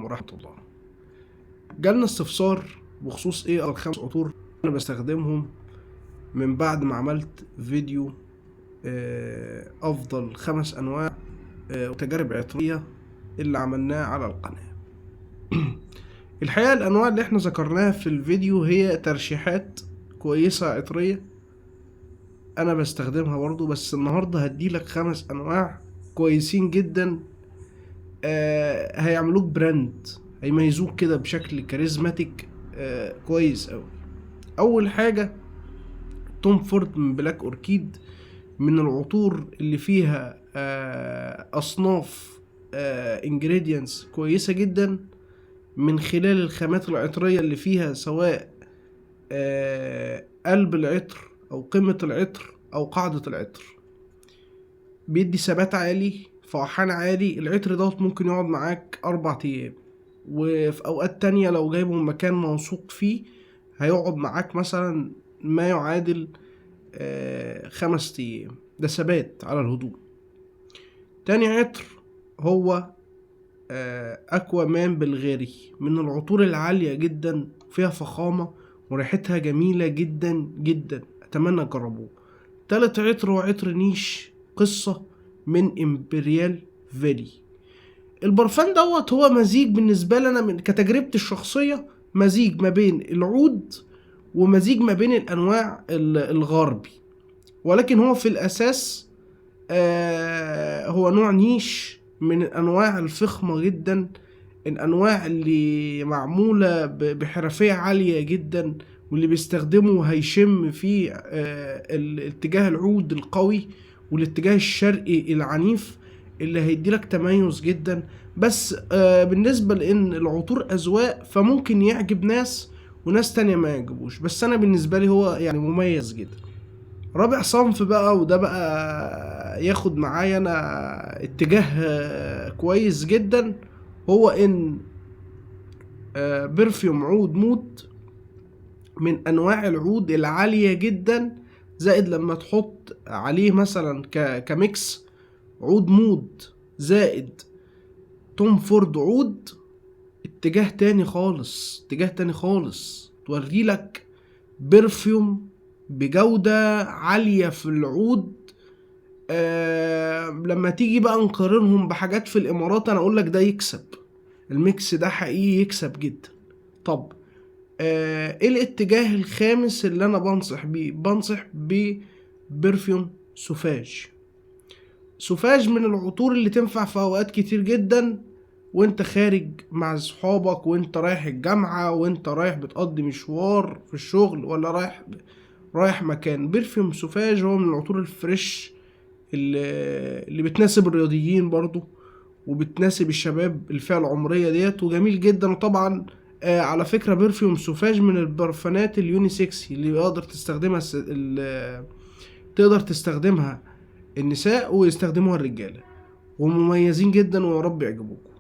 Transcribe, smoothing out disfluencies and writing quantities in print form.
ورحمة الله. جالنا استفسار بخصوص ايه الخمس عطور انا بستخدمهم من بعد ما عملت فيديو افضل 5 انواع وتجارب عطرية اللي عملناه على القناة. الحقيقة الانواع اللي احنا ذكرناها في الفيديو هي ترشيحات كويسة عطرية انا بستخدمها برضو، بس النهاردة هديلك 5 انواع كويسين جدا، هيعملوك brand، هيميزوك كده بشكل charismatic، كويس اوي. اول حاجة توم فورد من بلاك اوركيد، من العطور اللي فيها اصناف ingredients كويسة جدا من خلال الخامات العطرية اللي فيها، سواء قلب العطر او قمة العطر او قاعدة العطر. بيدي ثبات عالي، فوحان عالي. العطر دوت ممكن يقعد معاك 4 ايام، وفي اوقات تانية لو جايبه من مكان موثوق فيه هيقعد معاك مثلا ما يعادل 5 ايام. ده ثبات على الهدوء. تاني عطر هو اكوا مان بلغاري، من العطور العالية جدا، فيها فخامة وريحتها جميلة جدا جدا، اتمنى تجربوه. تالت عطر هو عطر niche قصة من امبريال فالي. البرفان دوت هو مزيج بالنسبة لي أنا من كتجربتي الشخصية، مزيج ما بين العود ومزيج ما بين الأنواع الغربي، ولكن هو في الأساس هو نوع niche من الأنواع الفخمة جدا، الأنواع اللي معمولة بحرفية عالية جدا، واللي بيستخدمه هيشم فيه الاتجاه العود القوي والاتجاه الشرقي العنيف اللي هيديلك تميز جدا. بس بالنسبة لأن العطور أذواق، فممكن يعجب ناس وناس تانية ما يعجبوش، بس أنا بالنسبة لي هو مميز جدا. رابع صنف بقى، وده بقى ياخد معايا أنا اتجاه كويس جدا، هو إن perfume عود مود، من أنواع العود العالية جدا، زائد لما تحط عليه مثلا ك mix عود مود زائد توم فورد عود، اتجاه تاني خالص، اتجاه تاني خالص، توري لك perfume بجودة عالية في العود. لما تيجي بقى نقارنهم بحاجات في الامارات، انا اقول لك ده يكسب، ال mix ده حقيقي يكسب جدا. ايه الاتجاه الخامس اللي انا بنصح بيه؟ بنصح ب perfume سوفاج. سوفاج من العطور اللي تنفع في اوقات كتير جدا، وانت خارج مع صحابك، وانت رايح الجامعة، وانت رايح بتقضي مشوار في الشغل، ولا رايح مكان. perfume سوفاج هو من العطور ال fresh اللي بتناسب الرياضيين برضو، وبتناسب الشباب الفئة العمرية ديت، وجميل جدا. وطبعا على فكرة perfume سوفاج من البرفانات ال unisex اللي يقدر تستخدمها تقدر تستخدمها النساء ويستخدموها الرجالة، ومميزين جدا، ويا رب يعجبوكم.